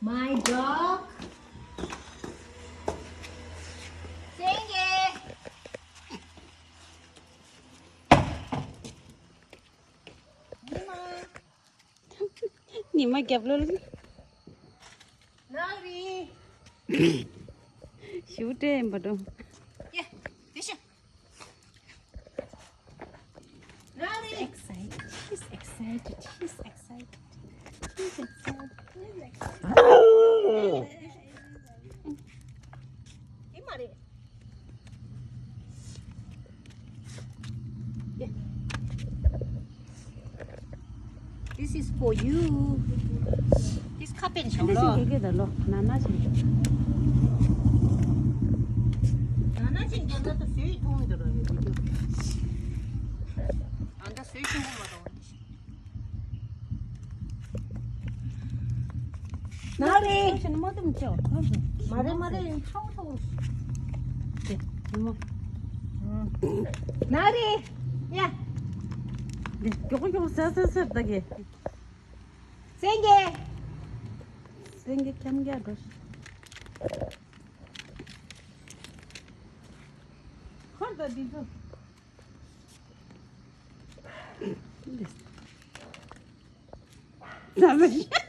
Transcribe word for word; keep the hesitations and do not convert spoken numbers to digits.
My dog. Sing it. ཉི་མ། ཉི་མ་རྒྱབ་ལོ་ལ། ནག་རི། ཞུ་ཏྲེ་ཡིན་པ་འགྲོ། ཡེ། དེ་ཤི། ནག་རི། Excited. She's excited. She's excited. She's excited. She's excited. ཨོ། དེ་མ་རེད། This is for you. This cup and ཤོག་ལོ། ཤིང་གེ་གེ་ད་ལོ། ན་ན་ཤིང་། ན་ན་ཤིང་གེ་ད་ལོ་སུའི་མཐོང་འདི་རོ་ཡོད་འདི། ཨ་ད་སུའི་ཆུང་གོ་མ་གཏོང་། ནག་རི། ཤིང་མ་དུམ་ཆོ། མ་རེད་མ་རེད། ཡིན་ཆོག་ཆོག་ནག་རི། ཡ། འདི་མགྱོགས་མགྱོགས་ཟེར་ཟེར་ཟེར་ད་གི། སེང་གེ། སེང་གེ་ཁྱམས་རྒྱག་འགྲོ་ཤི། ཁོར་ད་འདི་ཚོ། འདི། ཟ་ཟ་ཤི།